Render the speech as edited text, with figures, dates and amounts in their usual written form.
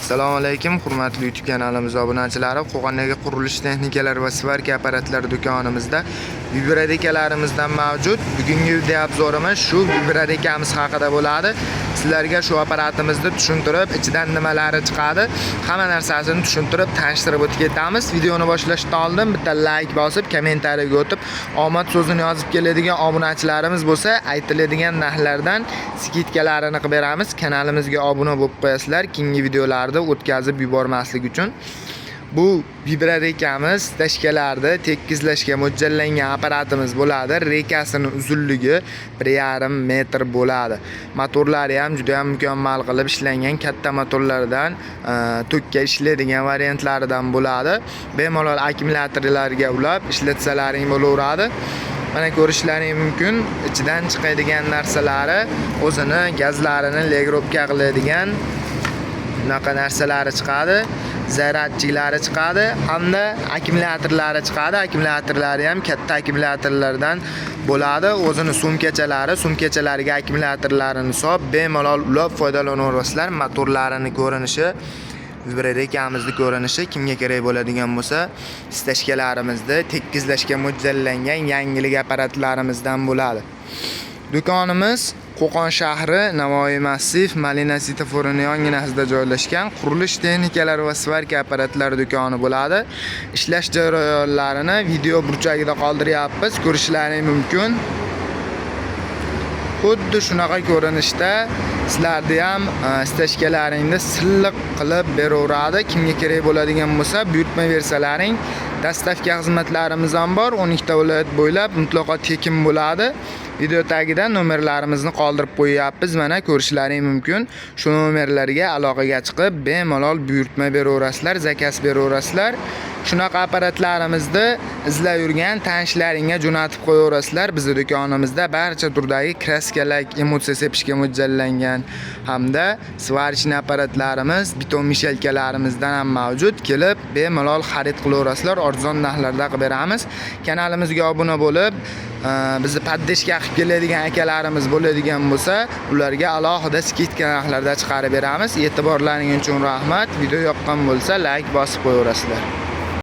Assalomu alaykum, hurmatli YouTube kanalimiz obunachilari. Qo'qondagi qurilish texnikalari va svarka apparatlari do'konimizda виброрейка larimizdan mavjud. Bugungi video обзор imiz shu виброрейка miz haqida bo'ladi. Sizlarga shu apparatimizni tushuntirib, ichidan nimalari chiqadi, hamma narsasini tushuntirib, tanishtirib o'tib ketamiz. Videoni boshlashdan oldin bitta like bosib, kommentariyaga o'tib, omad so'zini yozib keladigan obunachilarimiz bo'lsa, aytiladigan narxlardan скидка larini qilib beramiz. Kanalimizga obuna bo'lib qo'yasizlar, keyingi videolarda o'tkazib yubormaslik uchun. Bu виброрейка miz стяжка larni tekizlashga mo'ljallangan apparatimiz bo'ladi. Рейка sini uzunligi 1,5 metr bo'ladi. Motorlari ham juda ham mukammal qilib ishlangan, katta motorlardan, tokka ishlaydigan variantlaridan bo'ladi. Bemalol akkumulyatorlarga ulab ishlatsalaring bo'laveradi. Mana ko'rishlaring mumkin, ichidan chiqadigan narsalari o'zini gazlarini регулировка qiladigan bunaqa narsalari chiqadi, зарядчик lari chiqadi hamda akkumulyatorlari chiqadi. Akkumulyatorlari ham katta akkumulyatorlardan bo'ladi. O'zini sumkachalari, sumkachalariga akkumulyatorlarini solib, bemalol ulab foydalanaverasizlar. Motorlarini ko'rinishi, виброрейка mizni ko'rinishi kimga kerak bo'ladigan bo'lsa, стяжка larimizni tekizlashga mo'ljallangan yangilik apparatlarimizdan bo'ladi. Do'konimiz Qo'qon shahri, Navoiy massiv, Malina svetoforini yonginasida joylashgan qurilish texnikalari va svarka apparatlari do'koni bo'ladi. Ishlash jarayonlarini video burchagida qoldiryapmiz, ko'rishlaring mumkin. Xuddi shunaqa ko'rinishda sizlarni ham стяжка laringni silliq qilib beraveradi. Kimga kerak bo'ladigan bo'lsa, buyurtma bersalaring, доставка xizmatlarimiz ham bor. 12 ta viloyat bo'ylab mutlaqo tekin bo'ladi. Video tagida nomerlarimizni qoldirib qo'yyapmiz. Mana ko'rishlaring mumkin. Shu nomerlarga aloqaga chiqib, bemalol buyurtma beraverasizlar, заказ beraverasizlar. Shunaqa apparatlarimizni izlab yurgan tanishlaringga jo'natib qo'yaverasizlar. Bizni do'konimizda barcha turdagi краска lar, emulsiya sepishga mo'ljallangan hamda сварочный apparatlarimiz, beton мешалка larimizdan ham mavjud. Kelib bemalol xarid qilaverasizlar, arzon narxlarda qilib beramiz. Kanalimizga obuna bo'lib, bizni поддержка qilib keladigan akalarimiz bo'ladigan bo'lsa, ularga alohida скидка narxlarda chiqarib beramiz. E'tiborlaring uchun rahmat. Video yoqqan bo'lsa, like bosib qo'yaverasizlar.